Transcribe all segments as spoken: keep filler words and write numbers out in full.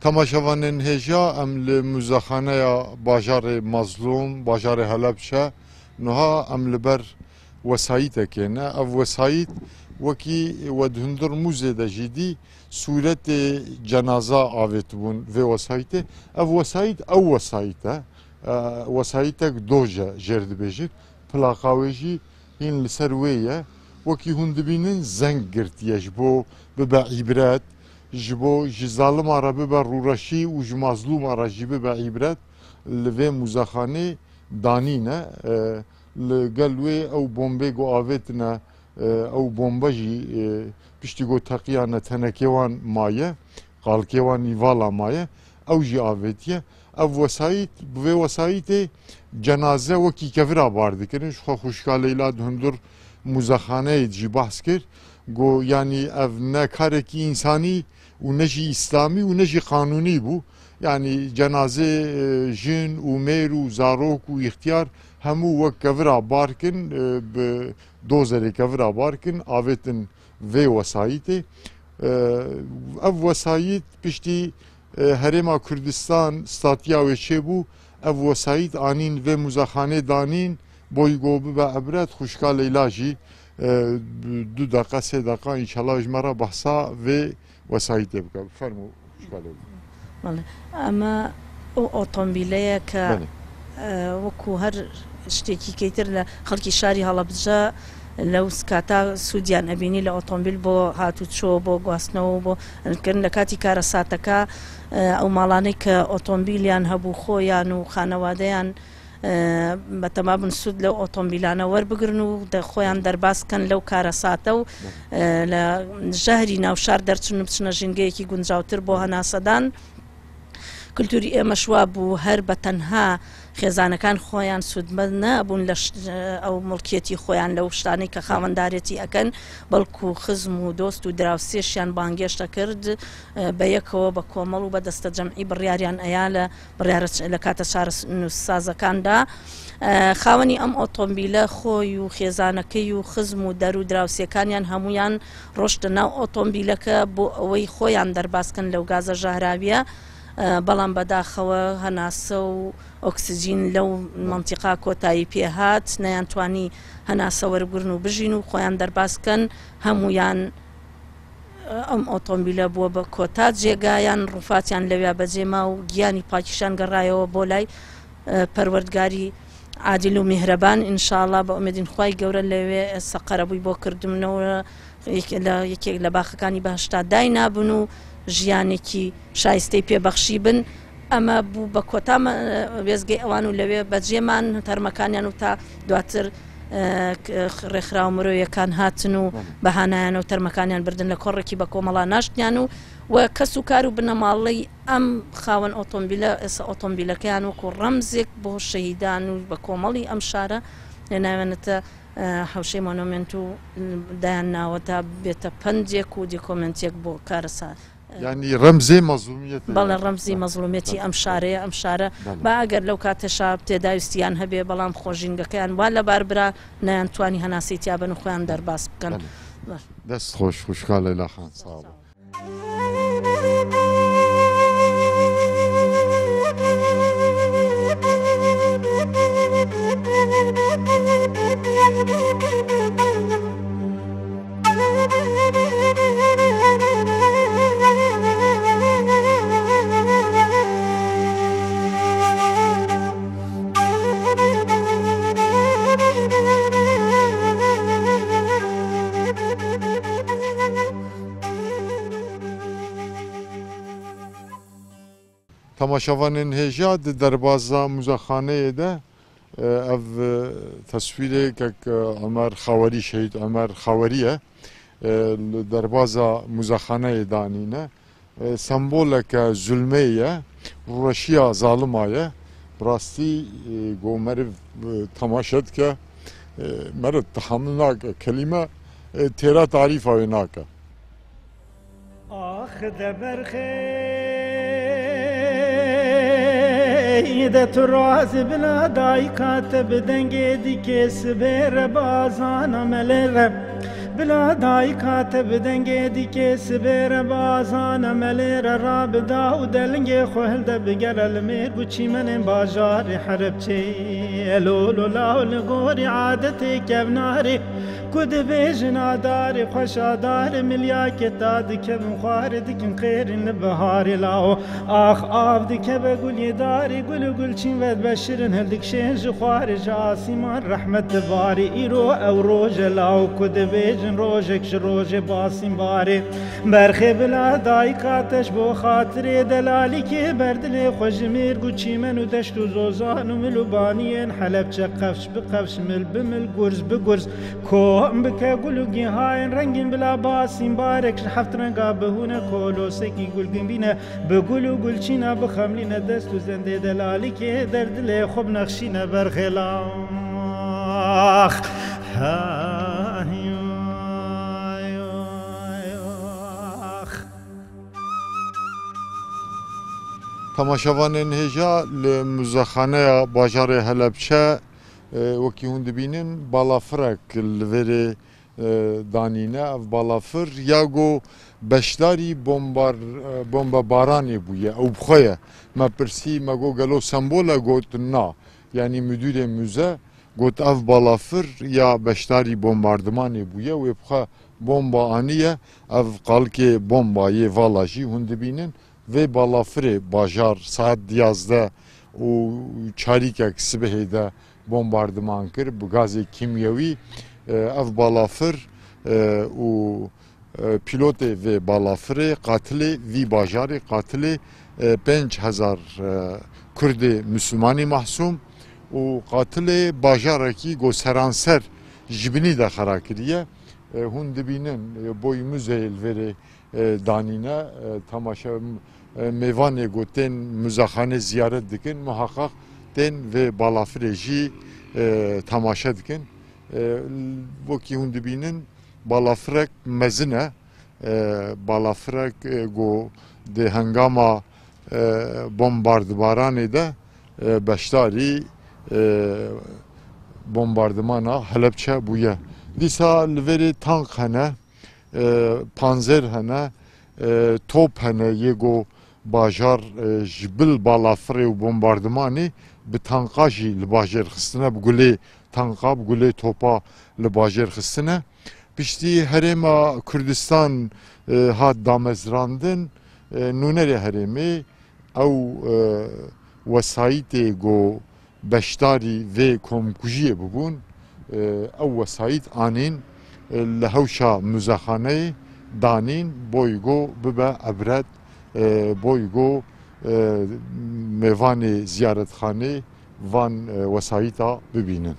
Temaşevanên hêja, em li muzexaneya bajarê Mazlûm, bajarê Helebçe, niha em li ber wesayîtekê ne. Ev wesayît wekî we di hundir mûzê de jî dî, sûretê cenaza avêtibûn vê wesayîtê. Ev wesayît, ew wesayît e. E, wesayîtek doz e jêr dibêjin. Plaqa wê jî hîn li ser wê ye. Wekî hûn dibînin, zeng girtiye ji bo bibe îbret, ji bo ji zalima re bibe rûreşî û ji mazlûma re jî bibe îbret, li vê muzexanê danîne. E, li gel wê ew bombê ku avêtine, e, ew bombe jî, e, piştî ku teqiyane tenekê wan maye, qalkê wan nîvala maye, ew jî avêtiye. Ev wesayît, bi vê wesayîtê cenaze wekî kevira bar dikirin. Ji xwe xwişka Leyla di hundir muzexaneyê de jî behs kir. Got, yanî ev ne karekî însanî û ne jî îslamî û ne jî qanûnî bû. Yanî cenazê, e, jin û mêr û zarok û îxtiyar hemû wek kevira bar kin, e, bi dozerê kevira bar kin, avêtin vê wesayîtê. E, ev wesayît piştî, e, Herêma Kurdistan statiya wê çêbû, ev wesayît anîn vê muzexanê danîn, bo ku bibe ibret, xwişka Leyla jî, e, du deqa, sê deqa, înşallah ji me re behsa vê wesayîtê bike. Fermo, xwişka Leyla. بەڵێ. ئەمە ئەو ئۆتۆمبیلەیە کە، Belê. ئە، وەکو هەر شتێکی کەیتر لە خەڵکی شاری هەڵەبجە لەو کاتا سوودیان ئەبینی لە ئۆتۆمبیل بۆ هاتوچۆ، بۆ گواستنەوە، بۆ کردن لە کاتی کارەساتەکە، ئە، ئەو ماڵانەی کە ئۆتۆمبیلیان هەبوو خۆیان و خانەوادەیان، ئە، بە تەما بوون سوود لەو ئۆتۆمبیلانە وەربگرن و دە-، خۆیان دەرباز کەن لەو کارەساتە و، ئە، لە ژەهری ناوشار دەرچن و بچنە ژینگەیەکی گونجاوتر بۆ هەناسەدان. کلتوری ئێمەش وا بوو، هەر بە تەنها خێزانەکان خۆیان سوودمەند نەبوون لە ش-، ئەو مڵکیەتی خۆیان، لەو شتانەی کە خاوەندارێتی ئەکەن، بەڵکو خزم و دۆست و دراوسێشیان بانگێشتە کرد، بە یەکەوە، بە کۆمەڵ و بە دەستە جەمعی بڕیاریان ئەیا لە بڕیارە چ-، لە کاتە چارە س-، نووسسازەکاندا. خاوەنی ئەم ئۆتۆمبیلە خۆی و خێزانەکەی و خزم و دەر و دراوسێکانیان هەمویان ڕۆشتە ناو ئۆتۆمبیلەکە بۆ ئەوەی خۆیان دەرباز کەن لەو گازە ژەهراویە. ئە، بەڵام بەداخەوە هەناسە و ئۆکسجین لەو مەنتیقا کۆتایی پێهات، نەیانتوانی هەناسە وەربگرن و بژین و خۆیان دەرباز کەن، هەمویان، ئە، ئەم ئۆتۆمبیلە بووە بە کۆتا جێگایان، ڕووفاتیان لەویا بەجێ ما و گیانی پاکیشان گەڕایەوە بۆ لای، ئە، پەروەردگاری عادل و میهرەبان، ئینشاءاللە بە ئومێدین خوای گەورە لەوێ سەقەرەبووی بۆ کردمنەوە، یەکێ-، لە یەکێک لە باخەکانی بەهشتا داینابن و ژیانێکی شایستەی پێبەخشی بن. ئەمە بوو بە کۆتا مە-، وێزگەی ئەوان و لەوێ بەجێمان تەرمەکانیان و تا دواتر، ئە، ک-، ڕێکخراوە مرۆیەکان هاتن و بەهانایانە و تەرمەکانیان بردن لە کۆڕێکی بە کۆمەڵا ناشتیان و، و کەس و کار و بنەماڵەی ئەم خاوەن ئۆتۆمبیلە، ئێستا ئۆتۆمبیلەکەیان وەکو ڕەمزێک بۆ شەهیدان و بە کۆمەڵی ئەم شارە لە ناوێنێتە، ئە، حەوشەی مۆنۆمێنت و دایان ناوە تا بێتە پەندێک و دیکۆمنتێک بۆ کارەسات. یعنی ڕەمزێ مەزلومیەتە. بەڵێ، ڕەمزی مەزلومیەتی ئەم شارەیە. ئەم شارە، بەڵێ. با ئەگەر لەو کاتەشا تێداویستیان هەبێ، بەڵام خۆ ژینگەکەیان وا لەبار برا، نەیانتوانی هەناسەی تیا بن و خۆیان دەرباز بکەن. بەڵێ. بەڵێ. دەست خۆش، خوشکا لەیلا خان، ساغ بە. Temaşevanên hêja, di derbaza muzexaneyê de, e, ev, e, teswîrê kek, e, Omer Xawerî, Şehîd Omer Xawerî ye. E, li derbaza muzexaneyê danîne. E, semboleke zulmê ye, rûreşiya zalima ye. Bi rastî, e, ku meriv, e, temaşe dike, e, meriv tehamil nake. Kelîme, e, têra tarîfa wê nake. Ax de berxê de tu raz bila dayika te bi dengê dikê sibê re bazana melê re. Bila dayika te bi dengê dîkê sibê re bi azana melê re rabida û delingê xwe hilde bigere li mêrg û çîmenên bajarê Helebçeyê. Lolo law li gorî adetê kevnarê ku dibêjin adarê xweş adarê milyakê ta dikevin xwarê dikin qêrîn li biharê lawo. Ax av dikeve gulê darê, gul û gulçîn ve dibeşirin, hildikşên ji xwarê ji asîman rehmet dibarê. Îro ew roj e law ku dibêjin rojek ji rojê basîn barê. Berxê bila dayika te ji bo xatirê delalîkê ber dilê xwe ji mêrg û çîmen û deşt û zozan û mil û baniyên Helebçe qefş bi qefş, mil bi mil, gurz bi gurz kom bike gul û gihayên rengîn bila basîn barek ji heft renga bihûne kolosekî gulgin bîne. Bi gul û gulçîna bixemlîne dest û zendê delalîkê derdilê xwe binexşîne berxê lax. Temaşevanên hêja li muzexaneya bajarê Helebçe, e, wekî hûn dibînin, balafirek li vêrê e, danîne. Ev balafir ya go beşdarî bombar-, e, bombebaranê bûye. Ew bi xwe ye. Me pirsî, me got, gelo sembol e? Got, na. Yanî müdürê müze got, ev balafir ya beşdarî bombardimanê bûye. Wê bi xwe bomba aniye. Ev qalikê bomba yê vala jî hûn dibînin. Vê balafirê bajar saet diyazdeh û çarîkek sibihê de bombardiman kir bi gazê kîmyewî. E, ev balafir, e, û, e, pîlotê vê balafirê, qatilê vî bajarê, qatilê, e, pênc hezar, e, Kurdê Mislimanî Mahsûm û qatilê bajarekî go seranser ji binî de xera kiriye. E, hûn dibînin, e, boy muzeyê li vêrê e, danîne, e, temaşe, e, mêvanê ku tên muzexanê ziyaret dikin, muheqeq tên vê balafirê jî, e, temaşe dikin. E, wekî hûn dibînin, balafirek mezin e. E, balafirek, e, ku di hengama, e, bombardibaranê de, e, beşdarî, e, bombardimana Helebçe bûye. Dîsa li vêrê tank hene, e, panzer hene, e, top hene, yê go bajar, e, ji bil balafirê û bombardimanê bi tanka jî li bajêr xistine, bi gulê tanka, bi gulê topa li bajêr xistine. Piştî Herêma Kurdistan, e, hat damezrandin, e, nûnerê herêmê ew, e, wesayîtê go beşdarî vê komkujiyê bibûn, e, ew wesayît anîn, e, li hewşa muzexaneyê danîn, boy go bibe ebret, e, boy go, e, mêvanê ziyaretxanê van, e, wesayîta bibînin.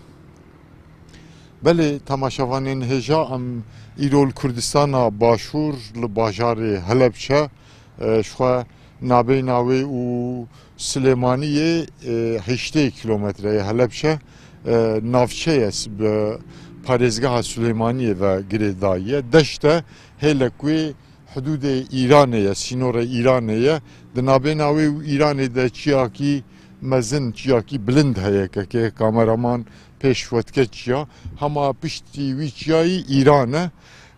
Belê, temaşevanên hêja, em îro li Kurdistana Başûr, li bajarê Helebçe, e, ji xwe nabeyna wê û Silêmaniyê, e, heştê kilometre ye Helebçe, e, navçe ye, bi parêzgeha Silêmaniyê ve girêdayî ye. Deşt e, hêlek wê hidûdê Îranê ye, sînorê Îranê ye. Di nabêna wê û Îranê de çiyakî mezin, çiyakî bilind heye, kekê kameraman pêş we dike çiya. Hema piştî wî çiyayî Îran e.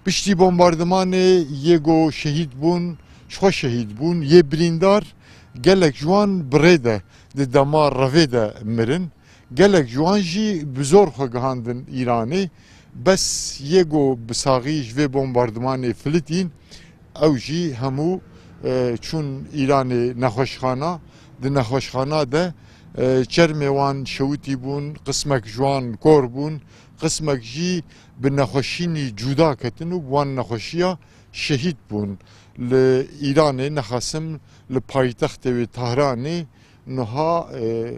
Piştî bombardimanê yê go şehîd bûn, ji xwe şehîd bûn, yê birîndar gelek ji wan bi rê de di dema revê de mirin. Gelek ji wan jî bi zor xwe gihandin Îranê. Bes yê go bi saxî ji vê bombardimanê filitîn, ew jî hemû, e, çûn Îranê nexweşxana. Di nexweşxana de, e, çermê wan şewitî bûn, qismek ji wan kor bûn, qismek jî bi nexweşînî cuda ketin û bi wan nexweşiya şehîd bûn. Li Îranê, nexasim li paytextê wê Tehranê, niha, e,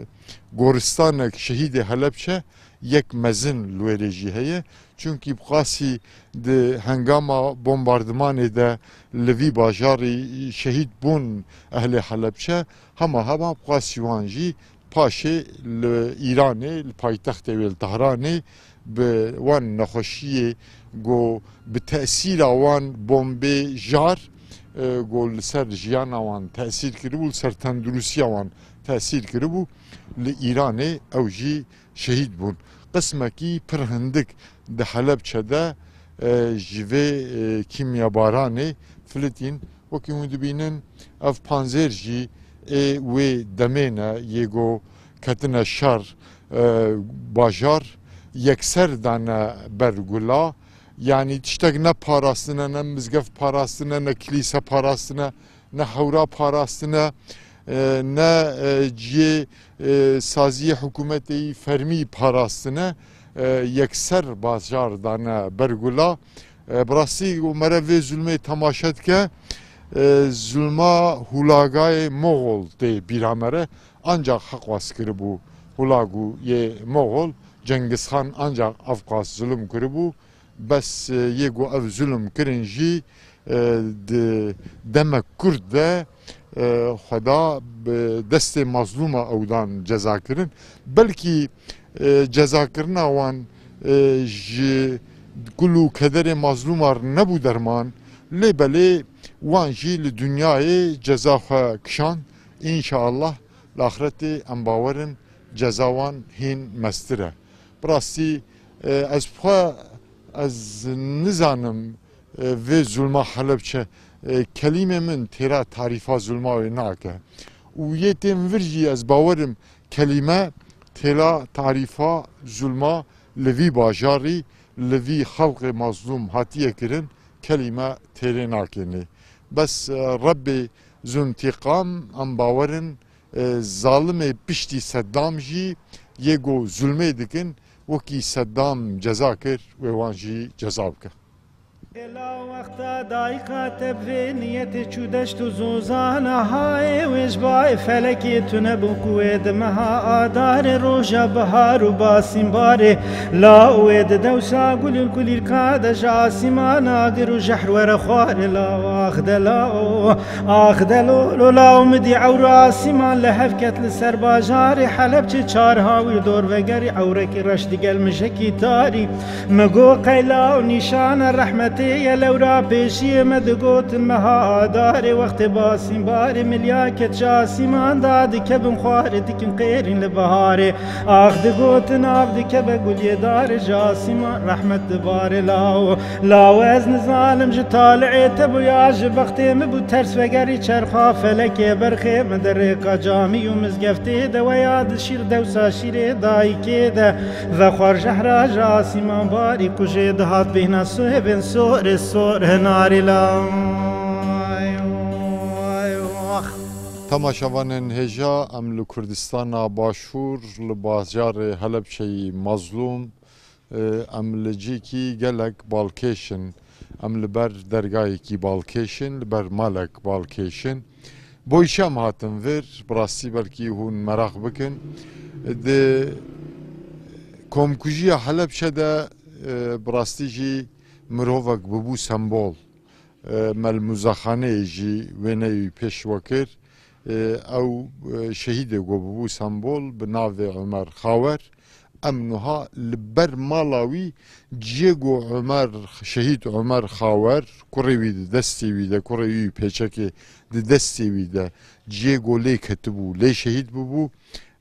goristanek şehîdê Helebçe yek mezin li wêrê jî heye. Çunkî bi qasî di hengama bombardimanê de li vî bajarî şehîd bûn ehlê Helebçe, hema hema bi qasî wan jî paşê li Îranê, li paytextê wê li Tehranê, bi wan nexweşiyê go bi tesîra wan bombê jar, e, go li ser jiyana wan tesîr kiribû, li ser tenduristiya wan tesîr kiribû, li Îranê ew jî şehîd bûn. Qismekî pir hindik di Helebçe de, e, ji vê, e, kîmyabaranê filitîn. Wekî hûn dibînin, ev panzêr jî ê wê demê ne, yê ku ketine şer, e, bajar, yekser dane ber gula. Yanî tiştek ne parastine, ne mizgeft parastine, ne kilîse parastine, ne hewra parastine, e, ne, e, cihê, e, saziyê hikûmetê yî fermî parastine, e, yekser bajar dane ber gula. E, bi rastî û mere vê zulmê temaşe dike, e, zulma Hulagayê Moxol tê bîra mere. Ancaq heqwas kiribû Hulagu yê Moxol, Cengizxan ancaq ev qas zulm kiribû. Bes, e, yê ku ev zulm kirin jî, e, di demek kurt de, e, xwe da bi destê mazlûma ew dan ceza kirin. Belkî, e, cezakirina wan, e, ji kul û kederê mazlûma re nebû derman, lê belê wan jî li dinyayê ceza xwe kişand. Înşaallah li axretê em bawer in ceza wan hîn mestir e. Bi rastî, e, ez xwe, ez nizanim, e, vê zulma Helebçe, e, kelîmê min têra tarîfa zulma wê nake. Û yê tên vir jî ez bawerim kelîme têra tarîfa zulma li vî bajarî, li vî xelqê mazlûm hatiye kirin, kelîme têrê nakênê. Bes, e, Rebbê Zûntîqam em bawerin, e, zalimê piştî Seddam jî yê ku zulmê dikin, wekî Seddam ceza kir, wê wan jî ceza bike. Êla wexta dayika te bi vê niyetê çû deşt û zozana, hayê wê ji bayê felekê tune bû ku wê di meha adarê roja bihar û basîmbarê, la wê di dewsa gulîl kulîlka de ji asîmana gir û jehr were xwarê, la ax de la o. Ax de lo, lo law min dî ewra asîman li hev ket li ser bajarê Helebçê çar hawî dor vegerî ewrekî reş digel mijekî tarî. Min got qey law nîşana rehmetê ye lewra pêşiyê me digotin meha adarê wextê basîmbarê milya ket ji asîman da dikevin xwarê dikin qêrîn li biharê. Ax digotin av dikeve guliyê darê ji asîman rehmet dibare law. Law ez nizanim ji tali'ê te bû ya ji bextê min bû ters vegerî çerxa felekê berxê min di rêka camî û mizgeftê de weya dişîr dewsa şîrê dayikê de vexwar jehra ji asîman barî ku jê dihat bêhna sohêvên sorê sor hinarî law. Temaşevanên hêja, em li Kurdistana Başûr, li bajarê Helebçeyî mazlûm, Em li cîkî gelek balkêş in. Em li ber dergayekî balkêş in, li ber malek balkêş in. Boyşe em hatin vir, bi rastî belkî hûn meraq bikin. Di komkujiya Helebçe de, e, bi rastî jî mirovek bibû sembol. E, me li muzexaneyê jî wêneyê wî pêş we kir. E, ew, e, şehîdê ku bûbû sembol bi navê Omer Xawer. Em nuha li ber mala wî cihê ku Omer, şehîd Omer Xawer, kurê wî di destê wî de, kurê wî pêçekê di destê wî de, cihê ku lê ketibû, lê şehîd bûbû,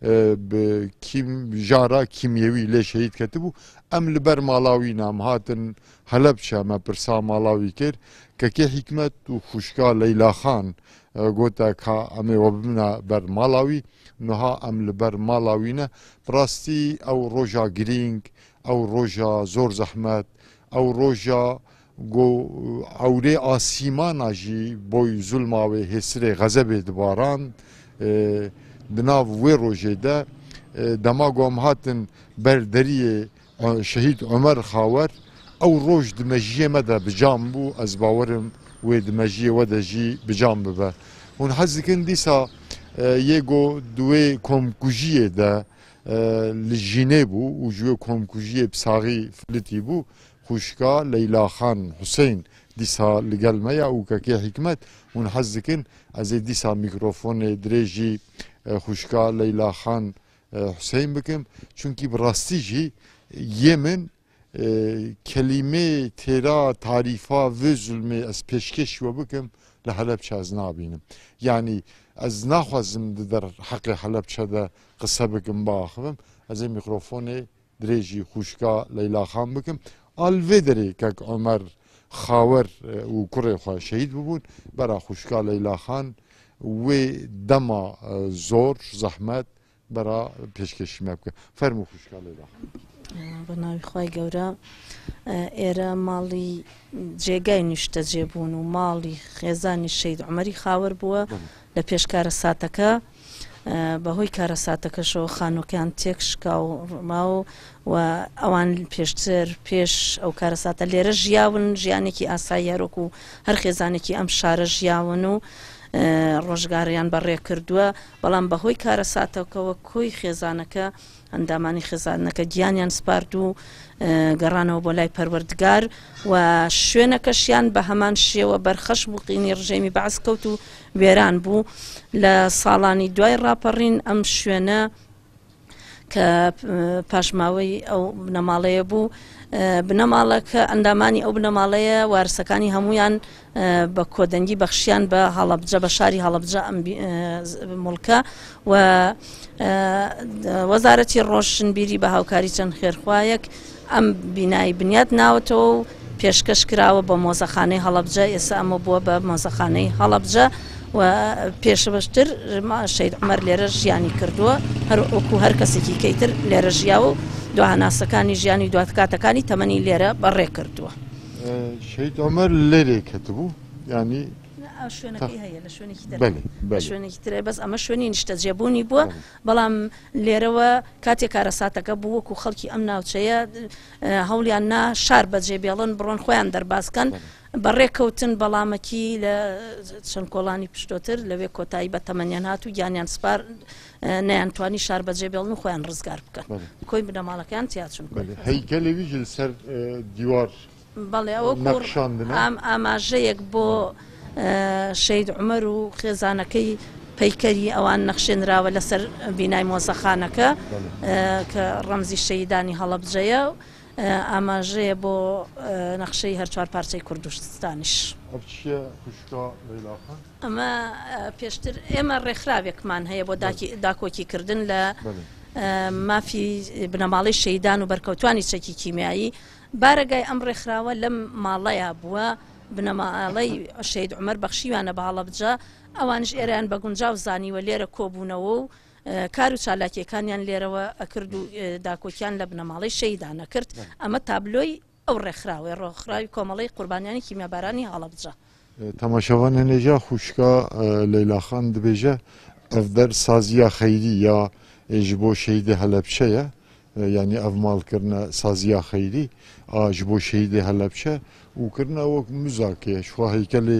e, bi kîm-, jara kîmyewî lê şehîd ketibû. Em li ber mala wî ne, em hatin Helebçe, me pirsa mala wî kir. Kekê Hîkmet û xwişka Leyla Xan, e, gote ka em ê we bibine ber mala wî. Niha em li ber mala wî ne. Bi rastî ew roja girîng, ew roja zor zehmet, ew roja ku ewrê asîmana jî boy zulma wê hêsirê xezebê dibaran, e, di nav wê rojê de, e, dema ku em hatin ber deriyê, e, şehîd Omer Xawer, ew roj di mejiyê me de bi can bû, ez bawerim wê di mejiyê we de jî bi can bibe. Hûn hez dikin dîsa, e, yê ku di wê komkujiyê de, e, li jînê bû û ji wê komkujiyê bi saxî filitî bû, xwişka Leyla Xan Huseyn dîsa li gel me ya û kekê Hîkmet, hûn hez dikin ez ê dîsa mîkrofonê dirêjî, e, xwişka Leyla Xan, e, Huseyn bikim. Çunkî bi rastî jî yê min, e, kelîmê têra tarîfa vê zulmê ez pêşkêş we bikim, li Helebçe ez nabînim. Yanî ez naxwazim di derheqê Helebçe de qise bikim, biaxivim. Ez ê mîkrofonê dirêjî xwişka Leyla Xan bikim. A li vê derê kek Omer Xawer, e, û kurê xwe şehîd bibûn, bera xwişka Leyla Xan wê dema, e, zor, zehmet, bera pêşkêşî me bike. Fermû xwişka Leyla Xan. Bi navî Xway Gewra, e, êre malî cêgay niştecêbûn û malî xêzanî Şehîd Omerî Xawer bûwe. Belê. لە پێش کارەساتەکە، ئە، بەهۆی کارەساتەکەشەوە خانووەکەیان تێک شکا و ڕما و، و ئەوان پێشتر، پێش ئەو کارەساتە لێرە ژیاون، ژیانێکی ئاسایی هەروەکو هەر خێزانێکی ئەم شارە ژیاون و، ئە، ڕۆژگاریان بەڕێ کردووە. بەڵام بەهۆی کارەساتەکەوە کۆی خێزانەکە، ئەندامانی خێزانەکە گیانیان سپارد و، ئە، گەڕانەوە بۆ لای پەروەردگار و شوێنەکەشیان بە هەمان شێوە بەرخەش بوو قینی ڕژێمی بەعس کەوت و وێران بوو. لە ساڵانی دوای ڕاپەڕین ئەم شوێنە کە، ئە، پاشماوەی ئەو بنەماڵەیە بوو، ئە، بنەماڵەکە، ئەندامانی ئەو بنەماڵەیە وارسەکانی هەمویان، ئە، بە کۆدەنگی بەخشیان بە هەڵەبجە، بە شاری هەڵەبجە ئەم بی-، ئە، ز-، مڵکە و، ئە، وەزارەتی ڕۆشنبیری بە هاوکاری چەند خێرخوایەک ئەم بینای بنیات ناوەتەوە و پێشکەش کراوە بە مۆزەخانەی هەڵەبجە. ئێستا ئەمە بووە بە مۆزەخانەی هەڵەبجە و پێشبەشتر ما-، شەید عومەر لێرە ژیانی کردووە، هەر وەکو هەر کەسێکی کەیتر لێرە ژیاوە و دواهەناسەکانی ژیانی دواتکاتەکانی تەمەنی لێرە بەڕێ کردووە. ئە، شەید عومەر لێرێ کەتبوو، یعنی ئەو شوێنەکەی تا- هەیە، لە شوێنێکی تر. بەلێ، لە بەلێ. شوێنێکی ترە، بەس ئەمە شوێنی نیشتە جێبوونی بووە، بەڵێ. بەڵام لێرەوە کاتێک کارەساتەکە بوو، وەکو خەڵکی ئەم ناوچەیە، ئە، هەوڵیان نا شار بەجێ بێڵن، بڕۆن خۆیان دەرباز کەن. بەڵێ. بەڕێکەوتن بەڵامەکی لە چەند کۆڵانی پشتۆتر لەوێ کۆتایی بە تەمەنیان هات و گیانیان سپار، ئە، نەیان توانی شار بەجێ بێڵن و خۆیان ڕزگار بکەن. بەڵێ. کۆی بنەماڵەکەیان تیا چوون. بەڵێ. هەیکەلێ ویژ لەسەر، ئە، دیوار بەڵێ، ئەوە کۆ-، نەخشاندنە. ئام-، ئاماژەیەک بۆ، ئە، شەید عومەر و خێزانەکەی پەیکەری ئەوان نەخشێنراوە لەسەر بینای مۆزەخانەکە، بەڵێ. ئە، کە ڕەمزی شەیدانی هەڵەبجەیە، ئە، ئاماژەیە بۆ، ئە، نەخشەی هەر چوار پارچەی کوردستانیش. ئەو چییە خوشکا لەیلا خان؟ ئەمە، ئە، پێشتر ئێمە ڕێکخراوێکمان هەیە بۆ داکی-، بەڵێ. داکۆکیکردن لە، بەڵێ. ئە، مافی بنەماڵەی شەیدان و بەرکەوتوانی چەکی کیمیایی. بارەگای ئەم ڕێکخراوە لەم ماڵەیە بووە، بنەماڵەی شەید عومەر بەخشیوانە بە هەڵەبجە. ئەوانش ئێرەیان بە گونجاو زانیوە لێرە کۆبوونەوە و، ئە، کار و چالاکیەکانیان لێرەوە ئەکرد و، ئە، داکۆکیان لە بنەماڵەی شەیدان ئەکرد. بەڵێ. ئەمە تابلۆی ئەو ڕێکخراوەیە، ڕێکخراوی کۆمەڵەی قوربانیانی کیمیابارانی هەڵەبجە. تەماشەوانە nêja xwişka, e, Leyla Xan dibêje, ev der saziya xeyrî ya, e, ji bo şehîdê Helebçe ye. E, yanî ev mal kirine saziya xeyrî, a, ji bo şehîdê Helebçe û kirine wek muzakê, ji xwe heykelê,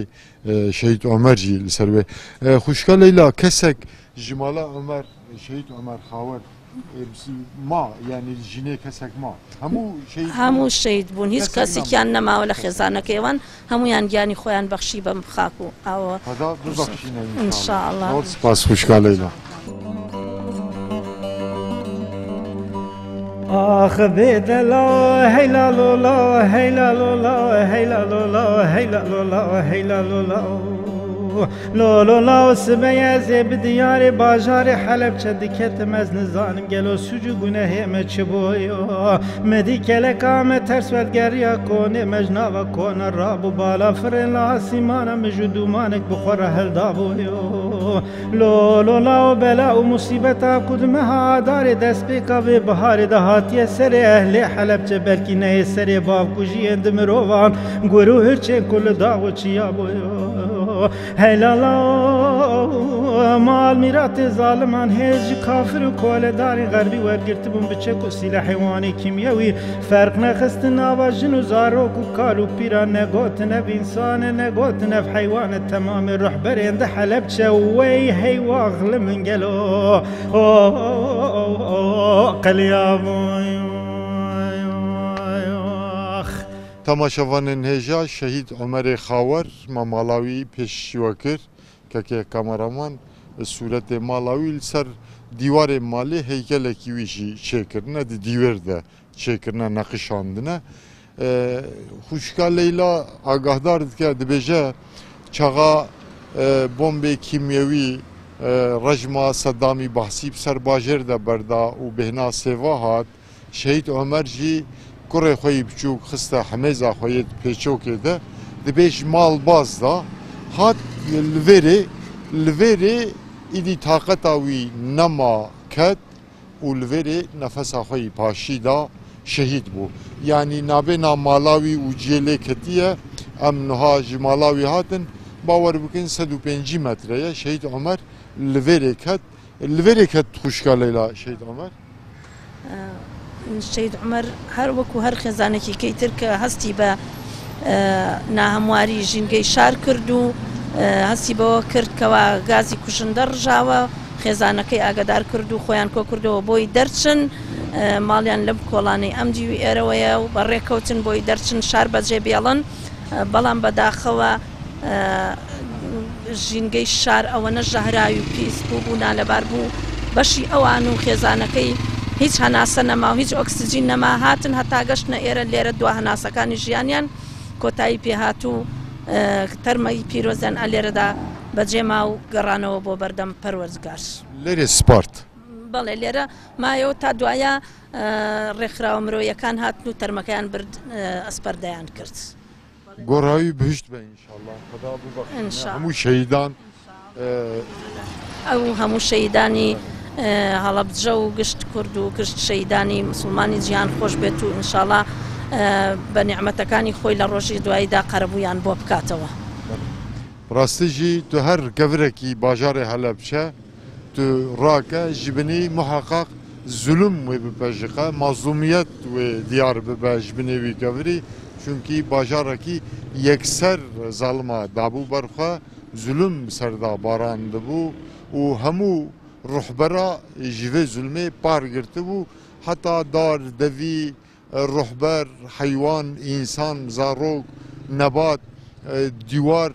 e, Şehîd Omer jî li ser wê. E, xwişka Leyla, kesek ji mala Omer, Şehîd Omer Xawer, e, ma, yanî jinê kesek ma. Hemû şehîd bûn. هەموو شەید بوون، هیچ کەسێک کەسێکیان نەماوە لە خێزانەکەیەوان، هەمویان گیانی خۆیان بەخشی بەم خاک و ئاوە. Xweda bibexşîne înşallah. Înşallah. Zor spas xwişka Leyla. Ax bê dela, hey lalo la, hey lalo la, hey lalo la, hey lalo la, hey lalo la. Lo, lo, la, sibê ez ê bi diyarê bajarê Helebçe diketim, ez nizanim gelo sûc û gunehê me çi bûyo. Me dî keleka me ters werdigeriya konê me ji nava kona rabû bala firên la asîmana, min ji dûmanek bi xwe re hildabûyo. Lo, lo, la, û bela û musîbeta ku di meha Adarê destpêka vê biharê de hatiye serê ehlê Helebçe, belkî neyê serê bavkujiyên di mirovan, gur û hirçên ku li dax û çiya bûyo. Hey lala, mal mîratê zaliman hêz ji kafir û koledarên xerbî wergirtibûn bi çek û sîlehê wan ê kîmyewî. Ferq nexistin nava jin û zarok û kal û pîran, negotin ev însan e, negotin ev heywan e, temamê ruhberên di Helebçe wey hey wax li min gelo. Oh, oh, oh, oh, qeliya bû. Temaşevanên hêja, Şehîd Omerê Xawer, me mala wî pêşî we kir. Kekê kameraman, sûretê mala wî li ser dîwarê malê heykelekî wî jî çêkirine, di dîwêr de çêkirine, neqişandine. E, xwişka Leyla agahdar dike, dibêje, çaxa, e, bombê kîmyewî, e, rejma Sedamî Behsî bi ser bajêr de berda û bêhna sêva hat, Şehîd Omer jî Kurê xwe yî biçûk xiste hemêza xwe yê di pêçokê de, dibê ji malbaz da, hat li vêrê, li vêrê îdî taqeta wî nema, ket û li vêrê nefesa xwe yî paşî da, şehîd bû. Yanî nabêna mala wî û cihê lê ketiye, em niha ji mala wî hatin, bawer bikin sed û pêncî metre ye. Şehîd Omer li vêrê ket, Li vêrê ket xwişka Leyla Şehîd Omer. Şehîd Omer her wekû her xêzanekî keytir ke hestî be, e, nahemwarî jîngey şar kir û, e, hestî bewe kir kewa gazî kuşinde rijawe, xêzanekey agadar kir û xweyan ko kirdewe boyî derçin, e, maliyan li kolanê em dî wî êrewe ye û berê kewtin boyî derçin şar becê bêlin, e, belam bedaxewe, e, ژینگەی شار ئەوەنە ژەهراوی و پیس بوو، بوو نالەبار بوو، بەشی ئەوان و خێزانەکەی هیچ هەناسە نەما و هیچ ئۆکسجین نەما، هاتن هەتا گەشتنە ئێرە، لێرە دوا هەناسەکانی ژیانیان کۆتایی پێهات و، ئە، تەرمەی پیرۆزیان ئە لێرەدا بەجێما و گەڕانەوە بۆ بەردەم پەروەردگار. لێرێ سپارت. بەڵێ، لێرە مایەوە تا دوایە، ئە، ڕێکخراوە مرۆیەکان هاتن و تەرمەکەیان برد، ئە، ئەسپەردەیان کرد. گۆڕاوی بهشت بە ئینشاءالله. خدا ببخشینە. ئینشاءالله. هەموو شەهیدان، ئە، ئەو هەموو شەهیدانی، ئە، هەڵەبجە و گشت کورد و گشت شەهیدانی موسڵمانی جیهان خۆش بێت و ئینشاءالله، ئە، بە نیعمەتەکانی خۆی لە ڕۆژی دواییدا قەرەبوویان بۆ بکاتەوە. بەڕاستی ژی تو هەر گەورەکی باژارێ هەلەبچە، Tu rake ji binî muheqeq zulm wê bipejiqe, mazlûmiyet wê diyar bibe ji binê wî kevirî. Çunkî bajarekî yekser zalima dabû ber xwe, zulm ser da barandibû û hemû ruhbera ji vê zulmê par girtibû. Heta dar, devî, ruhber, heywan, însan, zarok, nebat, e, dîwar,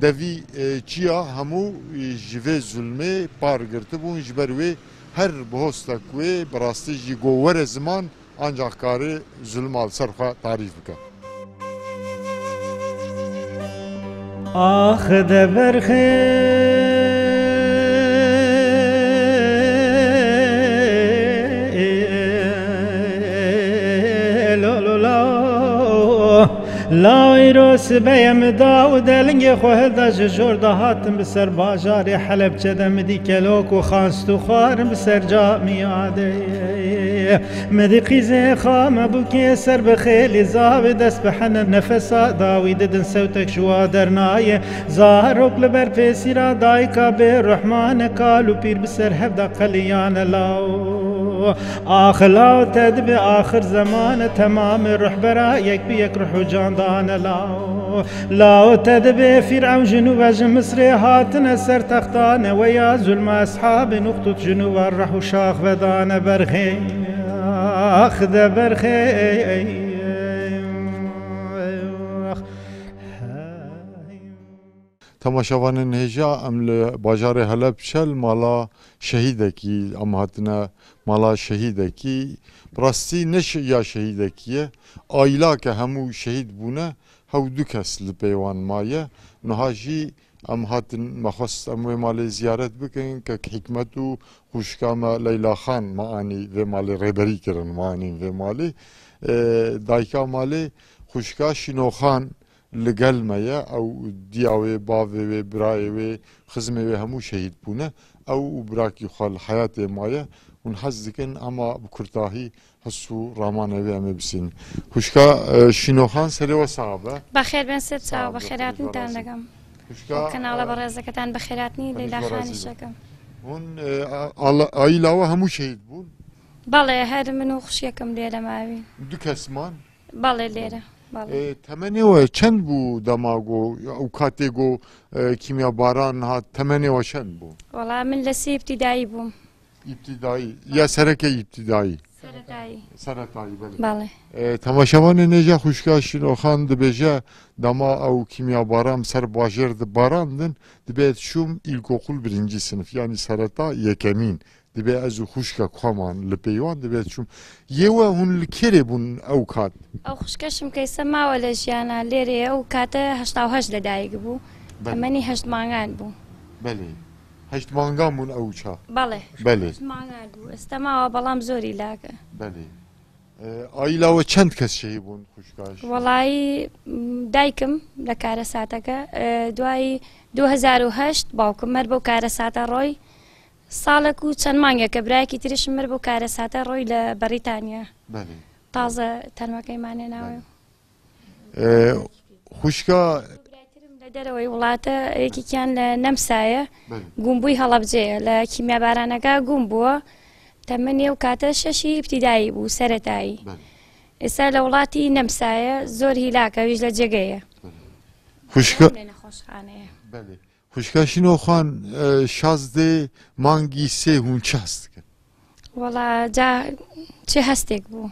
devî, e, çiya hemû, e, ji vê zulmê par girtibûn. Ji ber wê her bihostek wê bi rastî jî go were ziman, ancaq kare zulma li ser xwe tarîf bike. Ax de berxê lo lo la. La îro sibeye min da û delingê xwe hilda ji jor de hatim bi ser bajarê Helebçe de min dî kelok û xanst û xwarin bi ser camiya de. Min dî qîzê xame bûkê ser bi xêlî zavê dest bi hene nefesa dawî didin sewtek ji wa dernayê. Zarok li ber pêsîra dayika bê ruhmane kal û pîr bi ser hev de qeliyane law. Ax law te dibe axir zemane temamê ruhbera yek bi yek ruh û can dane law. Law te dibe Fîr'ewn ji nû ve ji Misrê hatine ser textane we ya zulma eshabên Uqtut ji nû ve reh û şax vedane berxê. Ax de berxê. Temaşevanên hêja, em li bajarê Helebçe li mala şehîdekî, em hatine mala şehîdekî, bi rastî ne şe-, ya şehîdekî ye. Aîlake hemû şehîd bûne, hew du kes li pey wan maye. Niha jî em hatin, me xwest em wê malê ziyaret bikin, kek Hikmet û xwişka me Leyla Xan me anî vê malê, rêberî kirin me anîn vê malê. E, dayika malê xwişka Şîno Xan li gel me ye. Ew diya wê, bavê wê, birayê wê, xizmê wê hemû şehîd bûne. Ew û birakî xwe li heyatê maye. Hûn hez dikin, ema bi kurtahî his û ramanê wê em ê bisînin. Xwişka, e, Şîno Xan, serê we sax be. Bexêr ben, ser çav, bexêr hatin te dekem. Xwişka, kanala, e, berêzeketên bexêr hatinî, Leyla Xanî şekem. Hûn, e, a-, ala-, aîla we hemû şehîd bûn? Belê, her min û xwişkekim lêre mawî. Du kes man? Belê, lêre. Belê. E, temenê we çend bû dema go, ew katê go, e, kîmyabaran hat, temenê we çend bû? Wela min lesê îbtîdayî bûm. Îbtîdayî. Ya sereke îbtîdayî. Seretayî. Seretayî, belê. Belê. E, temaşevanê nêja xwişka Şîno Xan dibêje, dema ew kîmyabaran ser bajêr dibarandin, dibê çûm îlkokul birinci sinif, yanî sereta yekemîn. Dibê ez û xwişka xwe man li pey wan, dibê çûm. Yê we hûn li kêrê bûn ew kat? Ew xwişke şimkeyse mawe le jiyana lêrê ye, ew kate heşta û heşt le dayik bû. Belê. Temenî heşt mangan bû. Belê. Heşt mangan bûn ew ça? Belê. Belê. Heşt mangan bû. Esta mawe, belam zor îlak e. Belê. E, Aîla we çend kes şehîd bûn, xwişka jî? Welahî, m, daykim li karesateke, e, duayî du hezar û heşt bawkim mir bo karesata roy. Salek û çend mangeke birayekî tiriş mir bo karesata roy li Berîtanya. Belê. Taze tenwekey mane nawe. Belê. E, xwişka Birayê tirim li dereweyî welate, yekîkiyan li Nemsa ye. Belê. Gûmbûyî Helebcê ye. Li kîmyabaraneke gûm bû. Temenê ew kate şeşî îbtîdayî bû, seretayî. Belê. Êsa li welatî Nemsa ye, zor hîlak e, wî ji li cege ye. Belê. Xwişka Lê nexweşxane ye. Belê. Xwişka Şîno Xan, e, şazdê mangî sê hûn çi hest dikin? Wela ca çi hestek bû.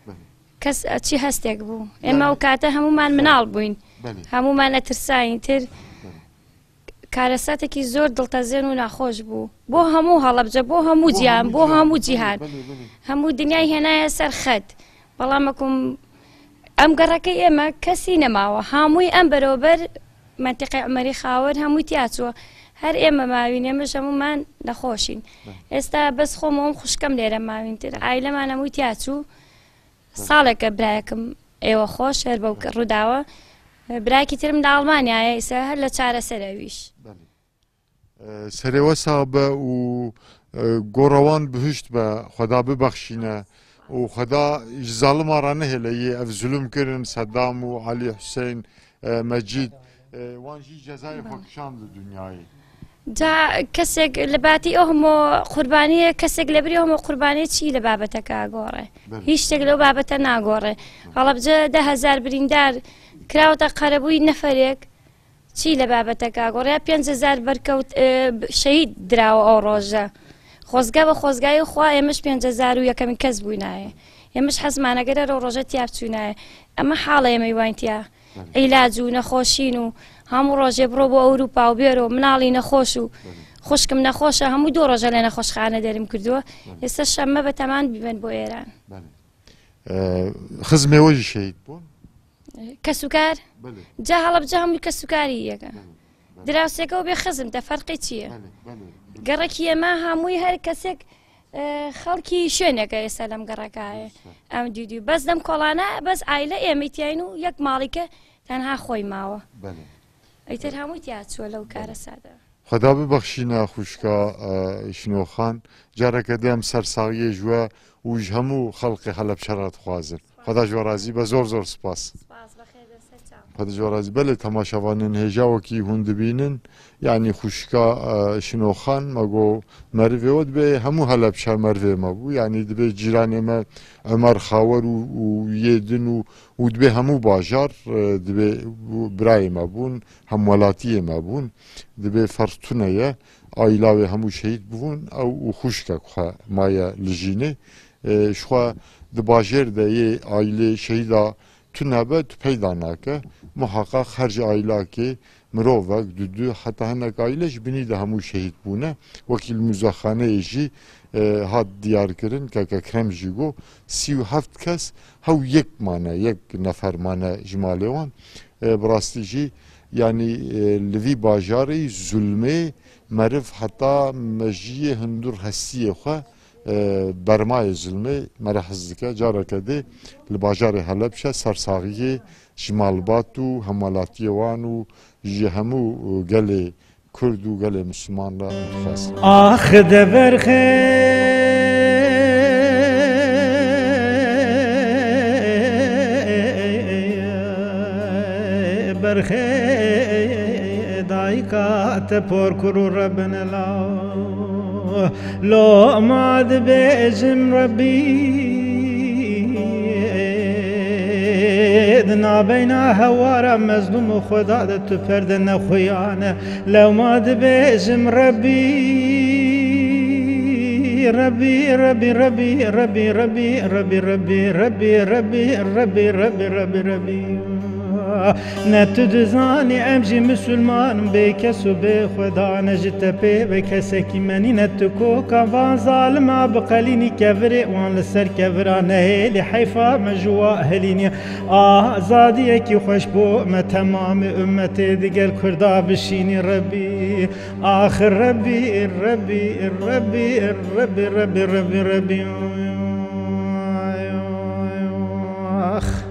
Belê. Kes, çi hestek bû. Ema Yani o kate hemûman minal bûyn. Belê. Hemûman etirsayîn tir. Belê. Karesatekî zor diltezên û naxweş bû. Bo hemû Helebce, bo hemû Bo cihan, hemû bo cihan. Hemû Belê, cihan. Belê, belê. Hemû dinyayê hênaye ser xet. Belam ekum em gereke ême kesî nemawe. Hemûyî em berober mentiqê Umerî Xawir hemûyî tiya çû. Her ême mawîn, ême ji hemûman nexweşîn. Belê. Êsta bes xwe û xwişkem lêre mawîn tir. Belê. Aileman hemûyî tiya çû. Belê. Saleke birayekim êwe xweş, her bew Belê. Rûdawe. Birayekî tirim li Almanyayê, ise her li çaresere wîş. Belê. E, serê we sax be û, e, gora wan bihişt be, Xweda bibexşîne û Xweda ji zalima re nehêle yê ev zulm kirin, Sedam û Elî Huseyn, e, Mecîd, e, wan jî cezayê xwe kişand li dinyayê. Ca kesek li batî o hemo qurbaniyê, kesek li birî o hemo qurbaniyê çî li babeteke agore. Belê. Hîç ştek li o babete nagore. Helebce deh hezar birîndar kirawte qerebûyî neferek. Çî li babeteka gorî ya pênc hezar berkewt, e, şehîd dirawe ew roje. Xwezge bi xwezgayê xwe êmiş pênc hezar û yekemîn kes bûynaye. Êmiş hezmane gere ro roje tiya biçûnaye. Ema hala ême wayîn tiya. Belê. Îlac û nexweşîn û hemû rojê biro bo Ewropa û bêro minalî nexweş û Belê. Xwişkim nexweş e, hemû du roje lê nexweşxane derim kirdiwe. Belê. Êse şemme be teman bîbin bo êran. Belê. E, xizmê we jî şehîd bûn? Kes û kar? Belê. Ca Helebce hemû kes û karî yek e. Belê, belê. Dirawseke û bê xizm te ferqê çi ye? Belê, belê, belê. Gerekî ye me hemûyî her kesek, e, xelkî şwêneke êse lem gereka ye. Êse. Em dî dî. Bes dem kolane, bes aile ême tiyayîn û yek malîke tenha xwey mawe. Belê. Êtir hemû tiya çû lew Belê. Kare sade. Xweda bibexşîne xwişka, e, Şîno Xan. Careke din em sersaxiyê ji we û ji hemû xelkê Helebçe re dixwazin. Xweda ji we razî be, zor zor spas. Spas, bexêr be, ser çav. Xweda ji we razî be. Belê temaşevanên hêja wekî hûn dibînin, yanî xwişka, e, Şîno Xan, me got merivê we dibê hemû Helebçe merivê me bû. Yanî dibê cîranê me Omer Xawer û, û yê din û, û dibê hemû bajar, e, dibê birayê me bûn. Hemwelatiyê me bûn. Dibê ferq tune ye. Aîla wê hemû şehîd bûn, ew û xwişkek xwe maye li jînê. E, ji xwe di bajêr de yê aîlê şehîda tune be, tu peyda nake. Muheqeq her ji aîlakê mirovek, du du, heta hinek aîle ji binî de hemû şehîd bûne. Wekî li muzexaneyê jî, e, hat diyar kirin, kek Ekrem jî got, sî û heft kes hew yek mane, yek nefer mane ji malê wan. E, bi rastî jî, yanî, e, li vî bajarî zulmê meriv heta mejiyê hundir hestiyê xwe, e, bermayê zulmê mere hez dike. Careke dê li bajarê Helebçe sersaxiyê ji malbat û hemwelatiyê wan û ji hemû, e, gelê Kurd û gelê Misliman re dixwazim. Ax de berxê, berxê dayika te por kur û rebine law. Loma dibêjim Rebbî, di nabeyna hewara mezlûm û Xweda de tu perde nexuyane. Lewma dibêjim Rebbî, Rebbî, Rebbî, Rebbî. Ne tu dizanî em jî misilman in, bê kes û bê Xweda ne, ji te pê ve kesekî me nîne, tu koka van zalima biqelînî, kevirê wan li ser kevira nehêlî, heyfa me ji wa hilînî. Azadiyekî xweş bo me, temamê ummetê digel Kurda bişînî Rebbî. Ax Rebbî, Rebbî, Rebbî. Ugh.